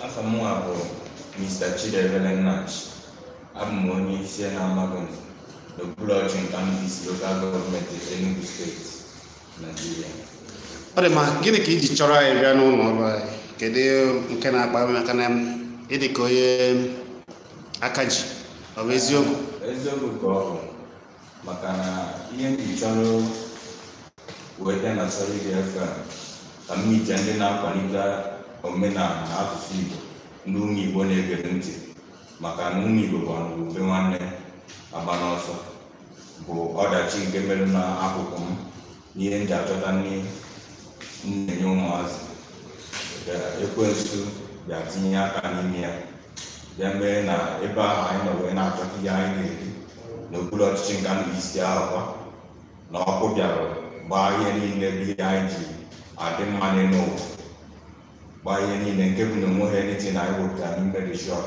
Afa mụnwa bụ Mr. Chidiebere Nnachi. Abụ m onye isi na-Amagunze n'okpuru ọchị Nkanu East Local Government, Enugu Steeti, Nigeria. Ọ dị mma. Gịnị ka iji chọrọ anyị bịa n'ụlọ ọrụ anyị? Kedu nke na-akpa maka na ịdị ka onye aka ji? Ọ bụ eziokwu? Eziokwu ka ọ bụ, maka na ihe m ji chọrọ wee bịa na Solid FM ka m ije ndị na-akwalite omenala na asụsụ Igbo, ndị ụmụ Igbo na-egere ntị, maka na ụmụ Igbo bụ ọnụrụ nwanne agba n'ọsọ, bụ ọdachi nke mere n'akụkụ m n'ihe m ji achọta nri m na-enye ụmụazị. Ekwensu bịa tinye aka n'ime ya, bịa mee na ebe ahụ anyị nọ wee na-achọta ihe anyị na-eri n'okpuru ọchịchị Nkanu East ahụ kwa na ọkụ bịara gbaa ihe niile bụ ihe anyị ji adị mma n'elu ụwa, gbaa ihe niile, nke bụ na onweghị anything anyị wepụtara n'ime the shop.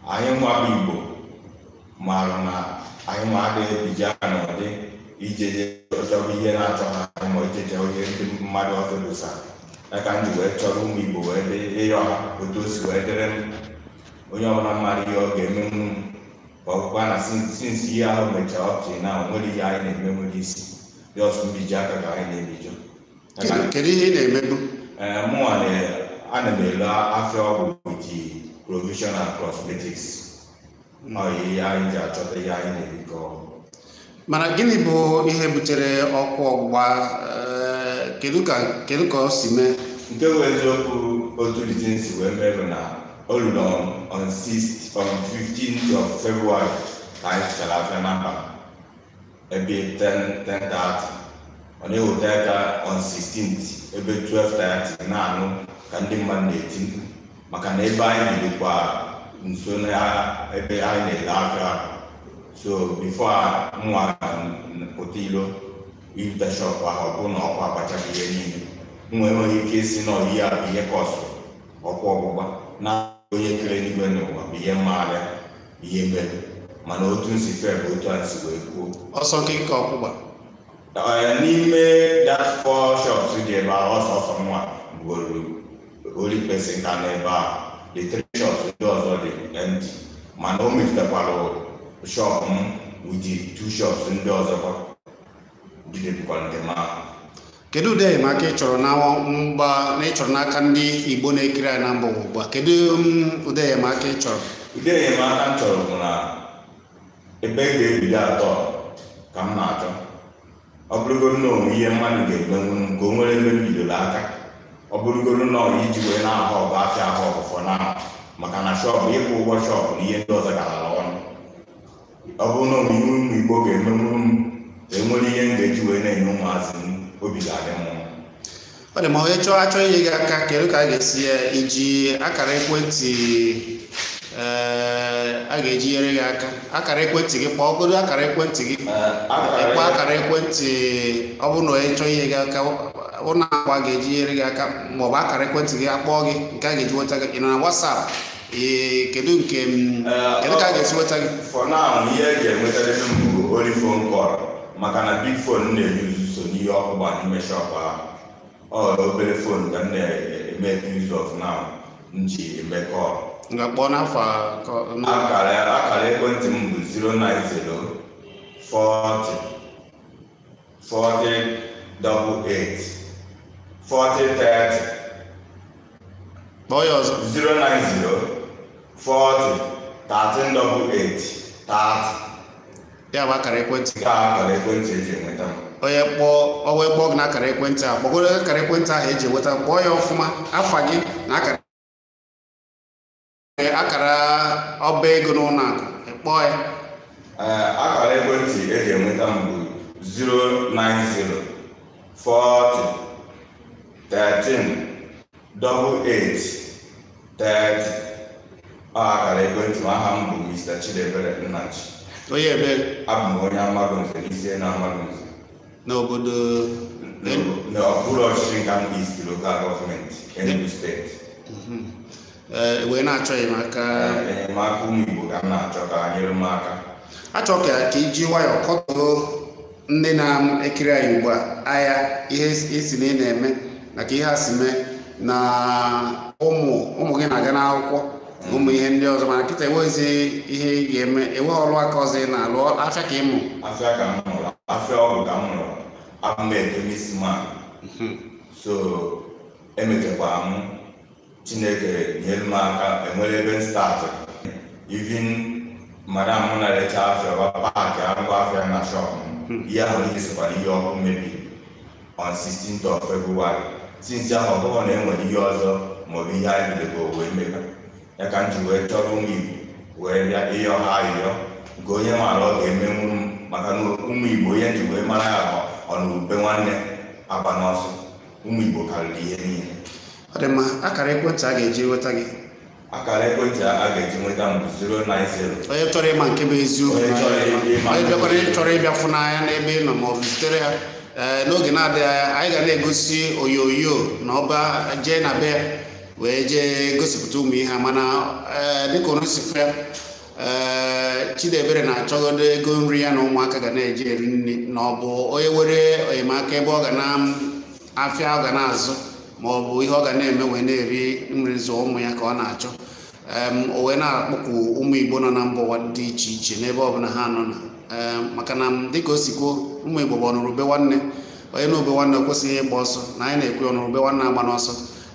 Anyị nwa bụ Igbo maara na anyị nwa adịghị ebiji aka n'ụdị ije chọba ihe na-achọ ha anyị, ma ije chọọ ihe ndị mmadụ ọzọ dosara ya, ka m ji wee chọrọ ụmụ Igbo wee dị ịyọ ha otu o si wee dịrị m. Onye ọbụla mara ihe ọ ga-emenwu m, ka ọ bụkwa na since ihe ahụ mechara up till now, nwere ihe anyị na-eme nwere isi, just mbiji aka ka anyị na-ebijo. Kedu ihe ị na-emebu? Ee, mụnwa ana m ere afịa ọgwụ with provision and cosmetics. Ọ ihe anyị ji achọta ihe anyị na-eri ka ọ Mana gịnị bụ ihe butere ọkụ ọgbụgba? Kedu ka ọ si mee? Nke bụ eziokwu, otu the thing si wee mee bụ na o ruru on 6, on 15th of February ka anyị zụchara afịa n'abalị ebe 10 10:30. Ọ na-eweta aka on 16th ebe 12:30, na-anụ ka ndị mmadụ na-eti mkpu, maka na ebe anyị bidokwa nso na ebe anyị na-ele afịa. So before nwa pụta ilo irute shop ahụ, ọ bụrụ na ọkụ agbachaghị ihe niile. Nwa enweghị ike isi na ihe a bụ ihe cause ọkụ ọgbụgba, na onye kere eluigwe n'ụwa bụ ihe maara ihe mere, mana otu nsi fe bụ otu a si wee kwuo. Ọsọ nkịkị ka ọkụ gbara? N'ime that four shops dị ebe ahụ, ọsọ ọsọ nwa bụgoro only person ka n'ebe ahụ. The three shops ndị ọzọ dị empty, mana o metụtakwara shop m with the two shops ndị ọzọ kwa jidebụkwara nke m ahụ. Kedu ụdị enyemaka ị chọrọ na mgba na ị chọrọ n'aka ndị Igbo na-ekiri anyị na mba ụwa ugbu a? Kedu ụdị enyemaka ị chọrọ? Ụdị enyemaka m chọrọ bụ na ebe m ga-ebido atọ ka m na-achọ. Ọ bụrụgodu na onwe ihe mmadụ ga-emenwu m, ka o nwere ebe m bidoro aka, ọ bụrụgodu na ọ iji wee na-ahụ ọgụ afịa ahụ ọgụ for now, maka na shop, ịkwụ ụgwọ shop na ihe ndị ọzọ garara ọnụ. Ọ bụrụ na onwe ihe ụmụ Igbo ga-emenwuru m, enwere ihe m ga-eji wee na-enye ụmụazị m, obi ga-adị m mma. Ọ dị ma onye chọọ achọ inye gị aka, kedu ka a ga-esi ya iji akara ekwentị a ga-eji nyere gị aka? Akara ekwentị gị, kpọọ akara ekwentị gị. Ịkpọ akara ekwentị, ọ bụrụ na onye chọọ inye gị aka, ụlọ akụ a ga-eji nyere gị aka, maọbụ akara ekwentị gị akpọọ gị nke a ga-eji nweta gị. Ị nọ na WhatsApp? Ee, kedu nke m, kedu ka a ga-esi nweta gị? For now, ihe eji enwetadebe m bụ only phone call, maka na big phone m na-eyuzu so n'ihe ọkụ gba n'ime shop ahụ. Ọ obere phone ka m na-eme use of now m ji eme call. Ga-akpọ n'afọ Akara ekwentị m bụ 090 40 40 88 40 30. Kpọọ ya ọzọ. 090 40 13 88 30. Ya bụ akara ekwentị gị. Nke a akara ekwentị eji enweta m. Onye kpọọ, ọ wee kpọọ gị na akara ekwentị a, kpọgoro akara ekwentị ahụ eji enweta, kpọọ ya ọfụma, afa gị na akara ọba ego n'ụlọ akụ, kpọọ ya. Ee, akara ekwentị eji enweta m bụ 090 40 13 88 30. Ọ akara ekwentị m. Aha m bụ Mr. Chidiebere Nnachi. Onye ebe? Abụ m onye Amagunze, n'isi na Amagunze. N'obodo? N'okpuru ọchịchị Nkanu East Local Government, Enugu Steeti. Ee, wee na-achọ enyemaka. Enyemaka ụmụ Igbo ka m na-achọ ka nyere m aka. Achọ ka iji nwayọọ kọtụrụ ndị na-ekiri anyị ugbu a ahịa ihe isi na ị na-eme, maka ihe a si mee na ụmụ ụmụ gị. na-aga n'akwụkwọ na ụmụ ihe ndị ọzọ, mana kịta enweghịzi ihe ị ga-eme, enweghị ọrụ aka ọzọ ị na-alụ, afịa ka ị mụ. Afịa ka m mụrụ, afịa ọgwụ ka m mụrụ, abụ m chemist man. So emechekwara m, Chineke nyere m aka, enwere ebe m start. Even madam m na-erecha afịa ọba pack ngwa afịa na shop m, ihe ahụ niile sokwa n'ihe ọkụ mebiri on 16th of February. Since ahụ, ọ bụghị na enwere ihe ọzọ maọbụ ihe anyị bidoro wee meba ya ka m ji wee chọrọ ụmụ Igbo wee bịa ịyọ ha ayịyọ nke onye maara ọ ga-emenwu m, maka na ụmụ Igbo, ihe nji wee mara ya ọnụrụbe nwanne agba n'ọsọ, ụmụ Igbo karịrị ihe niile. Ọ dị mma. Akara ekwentị a ga-eji nweta gị? Akara ekwentị a ga-eji nweta m bụ 090 Onye chọrọ ịma nke bụ eziokwu, Onye chọrọ ịma. Onye bịakwara chọrọ ịbịa fụnanya n'ebe ị nọ ma ọ bụ zitere ya, ee, n'oge na-adịghị anya anyị ga na-egosi onyonyo na ọba jee na be ya wee jee gosipụta ụmụ ihe a. Mana ee, dịka unu si fụ ya, ee, Chidiebere na-achọgodo ego nri ya na ụmụaka ga na-eji eri nri, na ọ bụ onye were enyemaka ebe ọ ga na afịa ọ ga na-azụ ma ọ bụ ihe ọ ga na-eme wee na-eri nri zụọ ụmụ ya ka ọ na-achọ. O wee na-akpọkwu ụmụ Igbo nọ na mba ụwa dị iche iche n'ebe ọbụla ha nọ na, maka na dịka o si kwuo, ụmụ Igbo bụ ọnụrụbe nwanne, onye na ube nwanne kwesịghị ịgba ọsọ, na anyị na-ekwu ọnụrụbe nwanne agba n'ọsọ.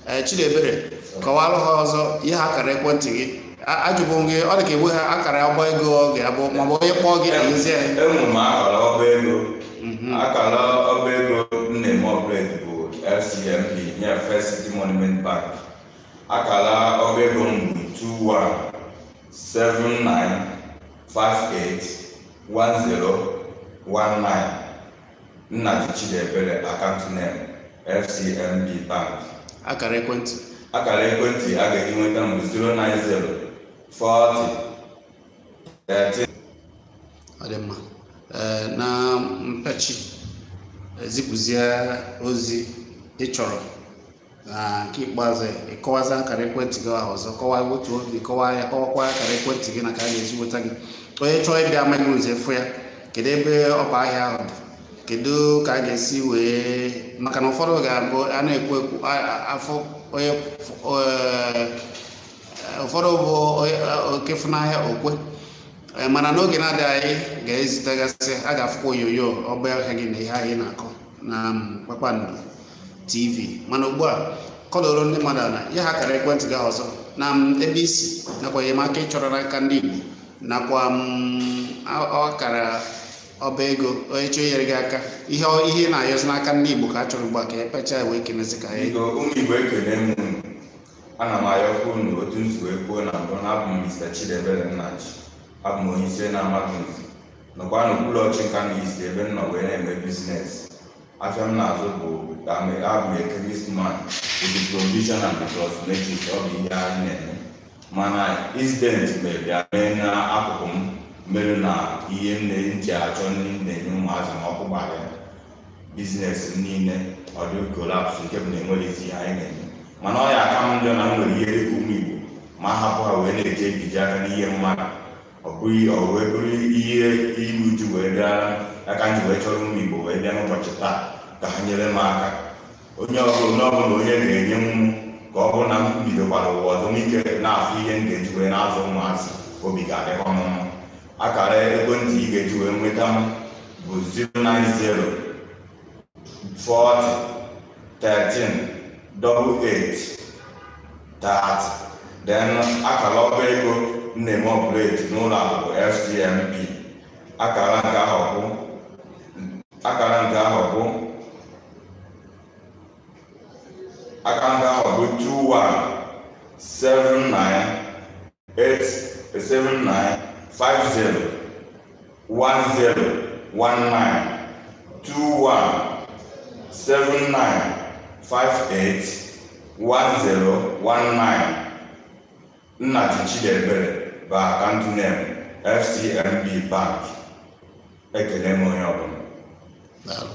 Ee, Chidiebere, kọwalụ ha ọzọ ihe akara ekwentị gị. Ajụbụ m gị, ọ dị ka enwe ha akara ọba ego ọ ga-abụ maọbụ onye kpọọ gị emezie ya. Enwere m akara ọba ego. Akara ọba ego m na-eme operate bụ FCMB, ya First City Monument Bank. Akara ọba ego m bụ 2179581019, Nnaji Chidiebere, account name, FCMB Bank. Akara ekwentị? Akara ekwentị a ga-eji nweta m bụ 090 40 13. Ọ dị mma. Ee, na mpechi, zipụzie ozi ị chọrọ na nke ikpeazụ, ịkọwazi akara ekwentị gị ahụ ọzọ, kọwaa otu obi, kọwaa ya, kọwakwa akara ekwentị gị na ka a ga-esi nweta gị. Onye chọọ ịbịa amaghị ụzọ efu ya, kedu ebe ọba ahịa ahụ dị? Kedu ka a ga-esi wee, maka na ụfọdụ ga-abụ a na-ekwu ekwu afọ onye, ụfọdụ bụ oke fụnahịa okwe. Mana n'oge na-adịghị anyị ga-ezitegasị, a ga-afụkwa onyonyo ọba ahịa gị na ihe anyị na-akọ na Kpakpando TV. Mana ugbu a, kọdoro ndị mmadụ ala ihe akara ekwentị gị ọzọ na ebe isi nakwa enyemaka ị chọrọ n'aka ndị Igbo, nakwa akara ọba ego onye chọọ inyere gị aka, ihe ihe ị na-ayọzi n'aka ndị Igbo ka a chọrọ ugbu a ka epecha ya wee kenezi ka anyị. Biko, ụmụ Igbo, ekele m unu. Ana m ayọkwa unu otu m si wee kwuo na mbụ na abụ m Mr. Chidiebere Nnaji, abụ m onye isi na-amaghị nzu, nọkwa n'okpuru ọchị Nkanu East ebe m nọ wee na-eme business. Afịa m na-azụ bụ abụ m a chemist man with the provision and the cosmetics. Ọ bụ ihe anyị na-eme, mana incident mere bịa mee n'akụkụ m, mere na ihe m na-eji achọ nri m na-enye ụmụazị na ọkụ gbara ya, business m niile ọ dị collapse, nke bụ na enwere isi ihe anyị na-eme. Mana ọ ya aka m njọ na m nwere ihe dịka ụmụ Igbo ma hapụ ha wee na-eje ebiji aka n'ihe mmadụ, ọ bụghị ọ wee bụrụ ihe iru uju wee bịara aka m ji wee chọrọ ụmụ Igbo wee bịa n'ụbọchị taa ka ha nyere m aka. Onye ọbụla ọbụla onye ga-enye m, ka ọ bụrụ na m bidokwara ụwa ọzọ n'ike na-afụ ihe m ga-eji wee na-azụ ụmụazị, obi ga-adịkwa m mma. Akara ekwentị ị ga-eji wee nweta m bụ 090 40 13 88 30. Then akara ọba ego m na-eme operate n'ụlọ akụ bụ FCMB. Akara nke ahụ bụ 21 79 8 79 50 10 19, 21 79 58 10 19. Nnaji Chidiebere bụ account name, FCMB Bank. Ekele m onye ọbụla. Daalụ.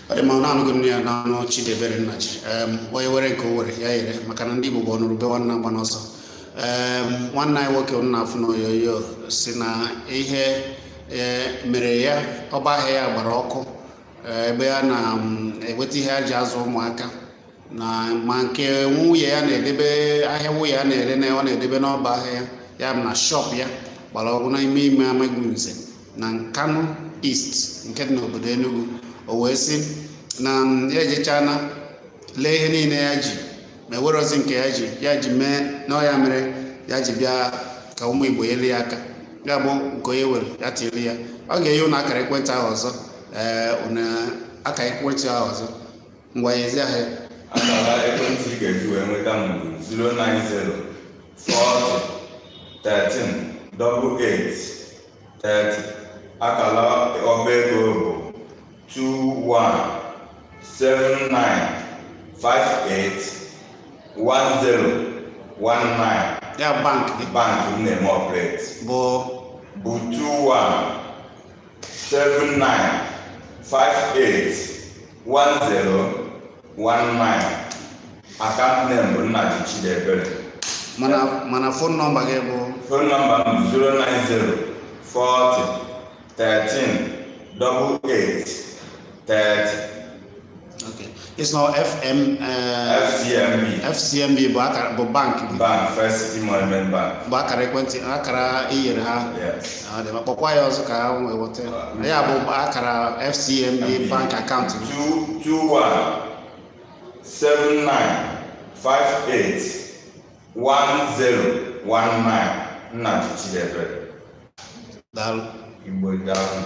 Ọ dị mma na anụghị nne ya n'ọnụ Chidiebere Nnaji. Onye were nke o were ya yere, maka na ndị Igbo bụ ọnụrụbe nwanne agba n'ọsọ. Nwanne anyị nwoke m na-afụ n'onyonyo si na ihe mere ya, ọba ahịa ya gbara ọkụ, ebe a na-enweta ihe a ji azụ ụmụaka. Na ma nke nwunye ya na-edebe ahịa, nwunye ya na-ere na ọ na-edebe n'ọba ahịa ya, ya bụ na shop ya gbara ọgwụ n'ime ime Amagunze na Nkanu East nke dị n'obodo Enugu. O wee sị na ya ejechana lee ihe niile ya ji ma ewerozi nke ya ji ya ji mee na ọ ya mere ya ji bịa ka ụmụ Igbo nyere ya aka. Ya bụ nke onye were ya tiri ya, ọ ga-enye ụnụ akara ekwentị ahụ ọzọ. Ee, ụnụ akara ekwentị ahụ ọzọ, ngwa, nyezi ahịa. Akara ekwentị ị ga-eji wee nweta m bụ 090 40 13 88 30. Akara ọba ego bụ 21 79 58 10 19. Ya bank gị? Bank m na-eme operate bụ bụ 21 79 58 10 19. Account name bụ Nnaji Chidiebere. Mana phone number gị bụ? Phone number m bụ 090 40 13 88 30. Okay. It's not FM FCMB. FCMB bụ akara bụ bank gị? Bank, First City Monument Bank. Bụ akara ekwentị akara i nyere ha? Yes. Ọ dị mma. Kpọkwa ya ọzọ ka ha wee ghọta ya. Bụ akara FCMB bank account gị? 2 2 1 7 9 5 8 1 0 1 9. Nnaji Chidiebere. Daalụ. Igbo, daalụ.